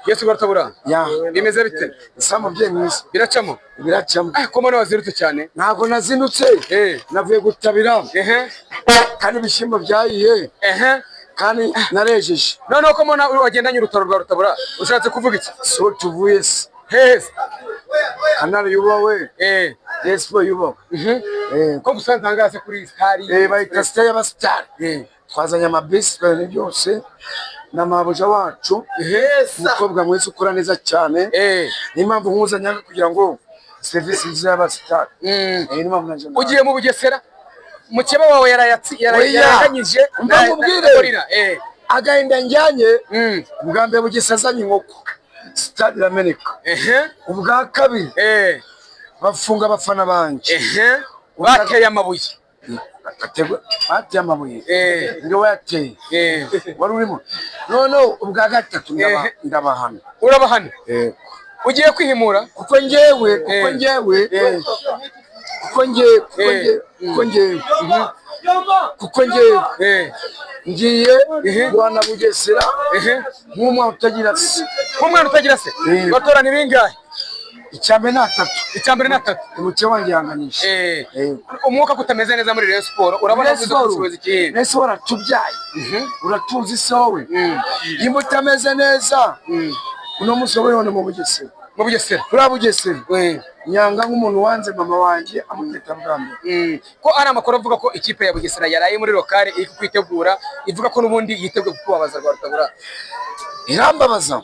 Yesu Rwarutabura. Ya. Bimeze bite? Sa mubyeyi mwiza. Biracamo? Biracamo. Ko mbona wazindutse cyane. Ntabwo nazindutse. Eh. Navuye gutabira. Ehe. Kandi ibishyimbo byahiye. Ehe. Kandi narejeje. Noneho ko mbona wagendanye urutaro rwa Rutabura, ushatse kuvuga iki? So tuvuye se. Hehe se? Kanari yubahwe. Eh. Rayon yubahwe. Eh. Ko gusa ntangaze kuri sitari. Eh, bayita sitari y'abasitari. Eh. Twazanye amabisi, twazanye byose. Na mabuja wacu. Umukobwa mwiza ukora neza cyane. Eh. Niyo mpamvu nkuzanye kugira ngo serivisi nziza y'abasitari. Mm. Niyo mpamvu naje. Ugiye mu Bugesera? Mukeba wawe Oya. yarayanganyije Mba nkubwire. Eh. Agahinda njyanye. Mm. Ubwa mbere Bugesera azanye inkoko, sitade irameneka. Ehe. Ubwa kabiri Eh. bafunga abafana banje. Ehe. Bateye amabuye. Bateye amabuye. Eh. Ndio wayateye. Eh. Wari urimo. Noneho ubwa gatatu Eh. ndabahana. Urabahana? Eh. Ugiye kwihimura? Kuko njyewe, kuko Eh. njyewe, Eh. kuko njyewe, kuko Eh. njyewe, kuko njyewe, kuko njyewe Eh. ngiye Eh. guhana Bugesera Ehe. nk'umwana utagira se. Nk'umwana utagira se? Eh. Batorana ibingahe? Icya mbere ni atatu. Icya mbere ni atatu. Umukeba wanjye yanganyije. Eh. Eh. Umwuka kutameze neza muri Rayon Sport, urabona Rayon ko Sport, uzi iki? Rayon Sport uratubyaye. Uratuzi se wowe. Nimba utameze neza, uno munsi wowe none mu Bugesera. Mu Bugesera. Kuri Bugesera. Eh. Nyanga nk'umuntu wanze mama wanjye amuteta bwa mbere. Ko ari amakuru avuga ko ikipe ya Bugesera yaraye muri lokale iri kwitegura, ivuga ko n'ubundi yiteguye kukubabaza Rwarutabura. Irambabaza.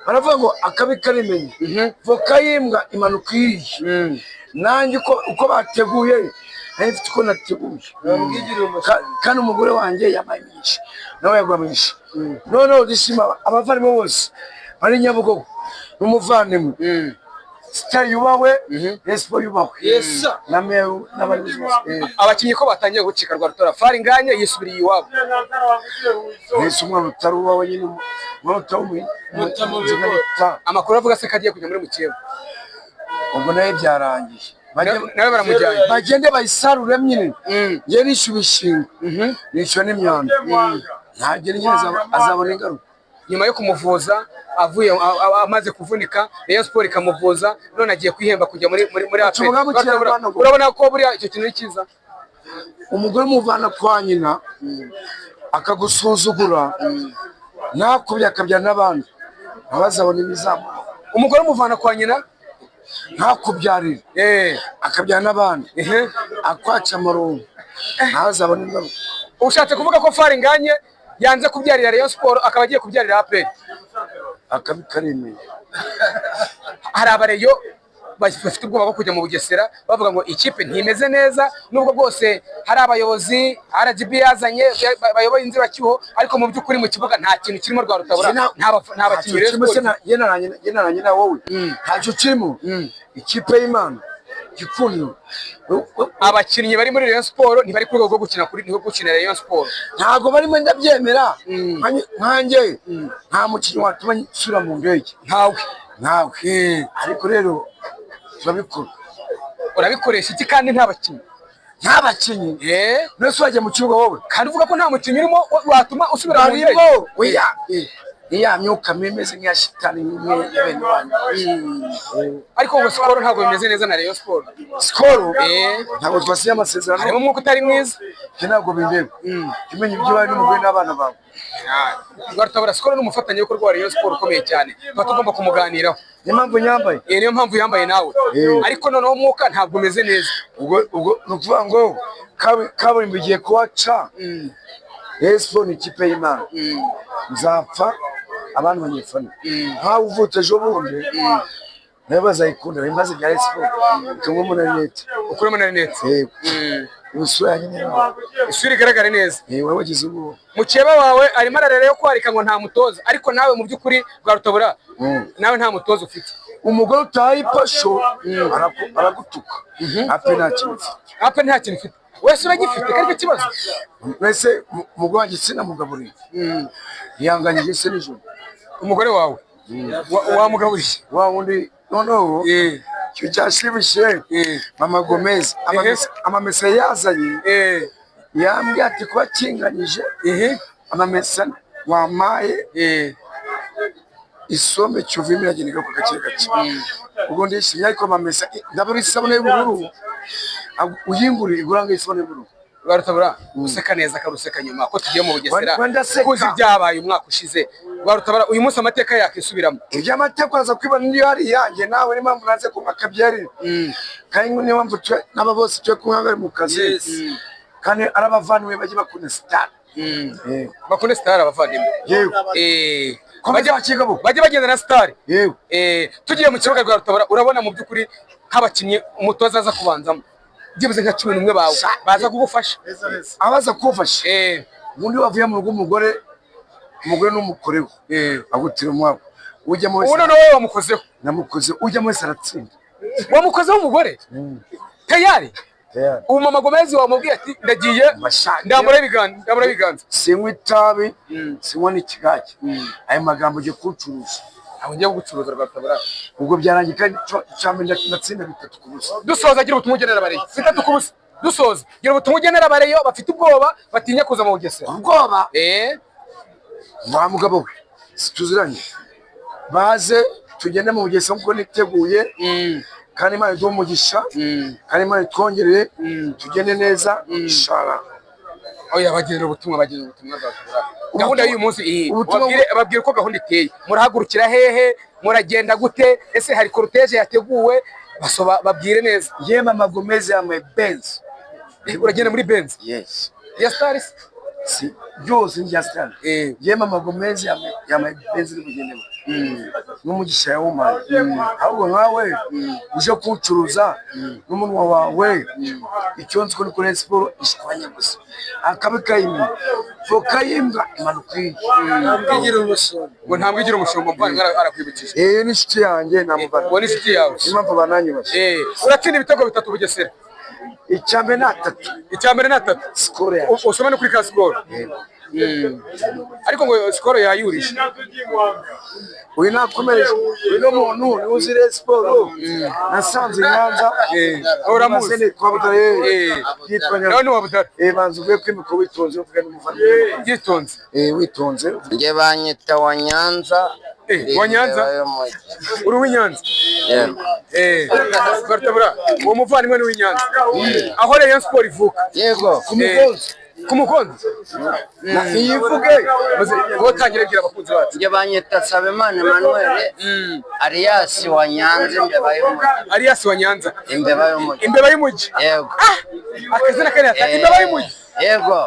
Baravuga ngo akabi karimenya. Voka y'imbwa imanuka ihiye. Nanjye uko bateguye, nari mfite uko nateguye. Kandi umugore wanjye yabaye mwinshi, nawe yaguye mwinshi. Noneho dushima abavandimwe bose bari Nyabugogo n'umuvandimwe. Sitari yubahwe, Rayon Sport yubahwe. Na meya n'abayobozi bose. Abakinnyi ko batangiye gucika Rwarutabura, Faringanye yisubiriye iwabo. Mbese umwana utari uwawe nyine, umwana utari umuta. Amakuru avuga se ko agiye kujya muri mukeba. Ubwo nawe byarangiye. Nawe baramujyanye. Bagende bayisarure nyine. Njye nishyuye ibishinga, nishyura n'imyanda. Ntagera nyine azabona ingaruka. Nyuma yo kumuvuza avuye amaze kuvunika, Rayon Sport ikamuvuza, none agiye kwihemba kujya muri APR. Tuvuga mu Kinyarwanda ngo- Urabona ko buriya icyo kintu ari cyiza. Umugore umuvana kwa nyina akagusuzugura, nakubye akabyara n'abandi, ntibazabone ibizamuha. Umugore umuvana kwa nyina ntakubyarire eh akabyara n'abandi, ehe akwaca amarongo, ntazabone ingaruka. Ushatse kuvuga ko Faringanye yanze kubyarira Rayon Sport akaba agiye kubyarira APR. Akabi karemeye. Hari abareyo bafite ubwoba bwo kujya mu Bugesera, bavuga ngo ikipe ntimeze neza, nubwo bwose hari abayobozi RGB yazanye bayoboye inzibacyuho, ariko mu by'ukuri mu kibuga nta kintu kirimo Rwarutabura, nta bakinnyi Rayon Ntacyo kirimo. Sport. Jye na wowe ntacyo kirimo. Ikipe y'Imana gikundiro. Abakinnyi bari muri Rayon Sport ntibari ku rwego rwo gukina kuri rwo gukina Rayon Sport. Ntabwo barimo, ndabyemera. Nkanjye nta mukinnyi watuma nsubira mu ndege. Ntawe. Ntawe. Ariko rero turabikora. Urabikoresha iki kandi nta bakinnyi? Nta bakinnyi. Eh. Mbese wajya mu kibuga wowe? Kandi uvuga ko nta mukinnyi urimo watuma usubira mu ndege. Barimo. Oya, iya myuka mibi imeze nk'iya shitani imwe ya bene wanyu. Ariko ngo Skol ntabwo bimeze neza na Rayon Sport. Skol Eh. ntabwo twasinye amasezerano. Harimo umwuka utari mwiza. Ibyo ntabwo bindeba. Jya umenya ibyo iwawe n'umugore n'abana bawe. Rwarutabura, Skol ni umufatanyabikorwa wa Rayon Sport ukomeye cyane, tuba tugomba kumuganiraho. Niyo mpamvu nyambaye. Iyi niyo mpamvu yambaye nawe. Eh. Ariko noneho umwuka ntabwo umeze neza. Ubwo ni ukuvuga ngo kaburimbo igiye kuhaca. Rayon Sport ni ikipe y'Imana. Nzapfa abantu banyifana. Nkawe uvutse ejo bundi, nawe bazayikunda imbaze bya Rayon Sport. Ukuremo na rinete. Ukuremo na rinete. Yego. Isura yanjye ni yawe. Isura igaragara neza. Eh, wowe wagize ubwoba. Mukeba wawe arimo ararera yo kwarika ngo nta mutoza, ariko nawe mu by'ukuri Rwarutabura nawe nta mutoza ufite. Umugore utaye ipasho aragutuka. Ape nta kintu ufite. Ape nta kintu ufite. Wese uragifite kandi icyo kibazo. Mbese umugore wanjye sinamugaburiye. Yanganyije se nijoro. Umugore wawe wamugaburiye. Wa wundi noneho Eh. icyo cyashimishije Eh. Mama Gomez amamesa yazanye Eh. yambwiye ati kuba kinganyije Ehe. amamesa wampaye Eh. Isombe Kiyovu irimo iragenda igaruka gake gake. Ubwo ndishimye, ariko mamesa ndabona isabune y'ubururu uyinguriye igura nk'isabune y'ubururu. Rwarutabura, useka neza akaruseka nyuma ko tugiye mu Bugesera. Wenda seka. Kuzi ibyabaye umwaka ushize, Rwarutabura, uyu munsi amateka yakisubiramo. Iby'amateka uraza kwibona niyo hari iyanjye nawe, niyo mpamvu naze kunywa akabyeri, kandi niyo mpamvu n'aba bose twe kunywa bari mu kazi, kandi ari abavandimwe bajye bakunda Star. Bakunde Star, abavandimwe. Yewe. Komeza. Kigabo. Bajye bagenda na Star. Yewe. Tugiye mu kibuga, Rwarutabura, urabona mu by'ukuri nk'abakinnyi umutoza aza kubanzamo byibuze nka 11 bawe baza kugufasha? Abaza kumfasha, ubundi wavuye mu rugo, umugore n'umukoreho agutira umwabo ujyamo wese. Ubu noneho wowe wamukozeho? Namukoze, ujyamo wese aratsinda. Wamukozeho umugore tayari? Tayari. Ubu mama Gomez wamubwiye ati ndagiye? Masha- Ndambura ibiganza, ndambura ibiganza. Sinywa itabi, sinywa n'ikigage, ayo magambo ugiye kuncuruza. Ntabwo ngiye kugucuruza, Rwarutabura. Ubwo byarangiye, kandi cyambere ndatsinda 3-0. Dusoza, gira ubutumwa ugenera abareyo. 3-0. Dusoza, gira ubutumwa ugenera abareyo bafite ubwoba, batinya kuza mu Bugesera. Ubwoba? Wa mugabo we, tuziranye, baze tugende mu Bugesera kuko niteguye, kandi Imana iduhe umugisha, kandi Imana itwongerere, tugende neza inshallah. Oya, bagenera ubutumwa, bagenera ubutumwa, Rwarutabura. Gahunda y'uyu munsi iyi Ubutumwa. Babwire uko gahunda iteye. Murahagurukira hehe? Muragenda gute? Ese hari cortège yateguwe? Basoba babwire neza. Ye, mama Gomez yambaye Benz. Uragenda muri Benz? Yes. Ya Star se? Si byose ni Star. Ye, mama Gomez yambaye Benz iri bugendewe n'umugisha yawumpaye. Ahubwo nkawe uje kuwucuruza n'umunwa wawe, icyo nzi ko ni kuri siporo ishwanya gusa akabi kayimwe, voka y'imbwa imanuka iyi. Ngo ntabwo igira umushumba, muvandimwe arakwibukije. Eh, n'inshuti yanjye namuvana. Uwo ni inshuti yawe. Niyo mpamvu bananyubashye. Uratsinda ibitego bitatu Bugesera? Icya mbere ni atatu. Icya mbere ni atatu. Skol yacu. Usoma no kuri ka Skol. Ariko ngo Skol yayurije. Uyu nakomereje, uyu ni umuntu niwe uzi Rayon Sport nasanze i Nyanza. Uramuzi? Kwa Butare. Yitwa Nawe ni uwa Butare. Banza uvuye kuri mikoro witonze, uvuge n'umuvandimwe. Yitonze. Witonze. Njye banyita wa Nyanza. Wa Nyanza? Imbeba y'umujyi. Uri uw'Inyanza? Yego. Rwarutabura, uwo muvandimwe ni uw'Inyanza, aho Rayon Sport ivuka. Yego. Ku mugozi. Ku mukondo. Yivuge. Wowe tangira bwira abakunzi bacu. Njye banyita Nsabimana Emmanuel alias wa Nyanza, imbeba y'umujyi. Alias wa Nyanza. Imbeba y'umujyi. Imbeba y'umujyi. Yego. Akazina kariya, imbeba y'umujyi. Yego.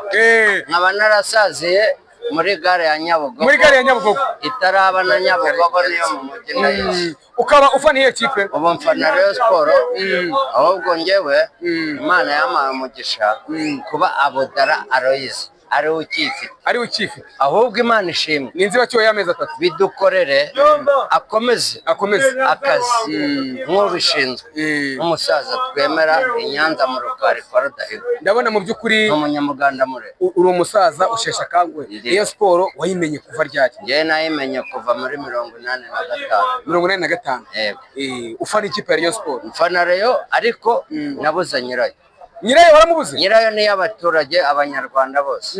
Nkaba narasaziye muri gare ya Nyabugogo. Muri gare ya Nyabugogo. Itaraba na Nyabugogo, niyo mu mujyi ndayizi. Ukaba ufana iyo kipe? Ubu mfana Rayon Sport. Ahubwo njyewe Imana yampaye umugisha kuba Abudara Aloyizi ariwe ukifite. Ariwe ukifite. Ahubwo Imana ishimwe. Ni inzibacyuho y'amezi 3. Bidukorere, akomeze akomeze akazi nk'ubishinzwe, nk'umusaza twemera i Nyanza mu Rukari kwa Rudahigwa. Ndabona mu by'ukuri ni umunyamuganda mure. Uri umusaza usheshe akanguhe. Iyo siporo wayimenye kuva ryari? Njyewe nayimenye kuva muri 85. 85? Yego. Ufana ikipe ya Rayon Sport? Mfana Rayon, ariko nabuze nyirayo. Nyirayo waramubuze? Nyirayo ni iy'abaturage, abanyarwanda bose,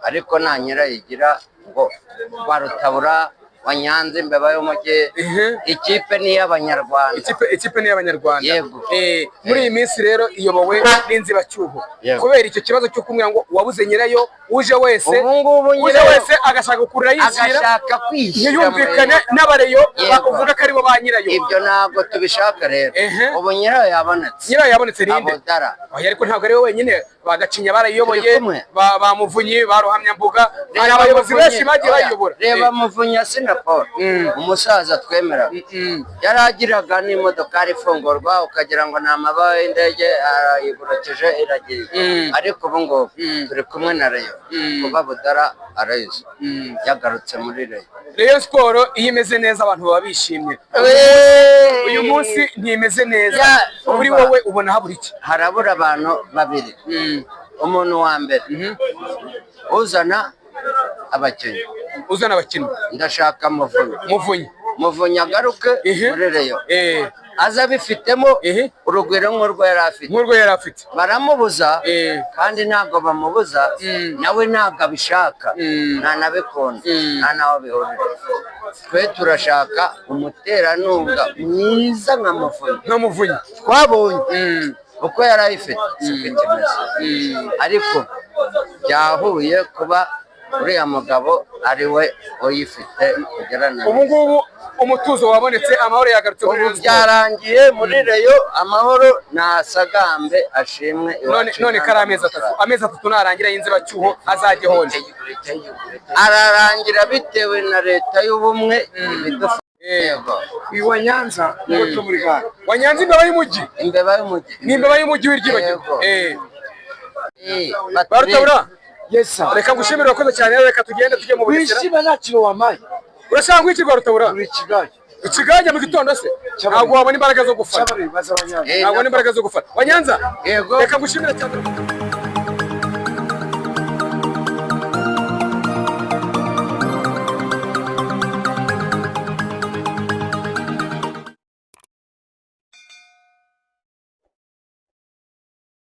ariko nta nyirayo igira ngo Rwarutabura wa Nyanza, imbeba y'umujyi. Ikipe ni iy'abanyarwanda. Ikipe ni iy'abanyarwanda. Yego. Muri iyi minsi rero iyobowe n'inzibacyuho Yego. kubera icyo kibazo cyo kumwira ngo wabuze nyirayo, uje wese Ubu ngubu uje nyirayo wese agashaka gukurura yishyira agashaka kwishyira ntiyumvikane muri- n'abareyo Yego. bavuga ko aribo ba nyirayo. Ibyo ntabwo tubishaka rero. Ubu nyirayo yabonetse. Nyirayo yabonetse, ninde? Abudara. Oya, ariko ntabwo ari we wenyine, bagacinya barayiyoboye. Turi kumwe. Ba Muvunyi, ba Ruhamyambuga, hari abayobozi benshi bagiye bayiyobora. Reba Muvunyi Asina Paul, umusaza twemera, yari agiraga n'imodokari ifungurwa ukagira ngo ni amababa y'indege arayigurukije iragiye. Ariko ubu ngubu turi kumwe na Rayon, kuba Budara arayizi yagarutse muri Rayon. Rayon Sport iyo imeze neza abantu baba bishimye. Uyu munsi ntimeze neza. Ya, Kuri umva. wowe ubona habura iki? Harabura abantu babiri. Umuntu wa mbere uzana abakinnyi. Uzana abakinnyi. Ndashaka Muvunyi. Muvunyi. Muvunyi agaruke Ihe. muri Rayon. Aza abifitemo urugwiro nk'urwo yari afite. Nk'urwo yari afite. Baramubuza, kandi ntabwo bamubuza, nawe ntabwo abishaka, ntanabikunda, nta n'aho bihurira. Twe turashaka umuterankunga mwiza nka Muvunyi. Nka Muvunyi. Twabonye uko yari ayifite siko ikimeze, ariko byahuye kuba uriya mugabo ari we uyifite kugera na Ubu ngubu umutuzo wabonetse, amahoro yagarutse muri Ubu Rayon Sports. Byarangiye muri Rayon, amahoro nasagambe ashimwe None iwacu. None kari amezi 3, amezi 3 narangira y'inzibacyuho azajya honje. Ararangira bitewe na Leta y'Ubumwe ibidufasha. Yego. Iwa Nyanza ngo cyo muri gare. Wanyanze imbeba y'umujyi. Imbeba y'umujyi. Ni imbeba y'umujyi w'iryibagirwa. Yego. Barutabura. Yes sir. Reka ngushimire, urakoze cyane. Reka tugende tujye mu Bugesera. Wishima nta kintu wamaye. Urashaka ngwiki, Rwarutabura? Uri ikigage. Ikigage mu gitondo se ntabwo wabona imbaraga zo gufana. Cyabari baza abanyanza. Ntabwo wabona imbaraga zo gufana, Wanyanza. Yego. Reka ngushimire cyane.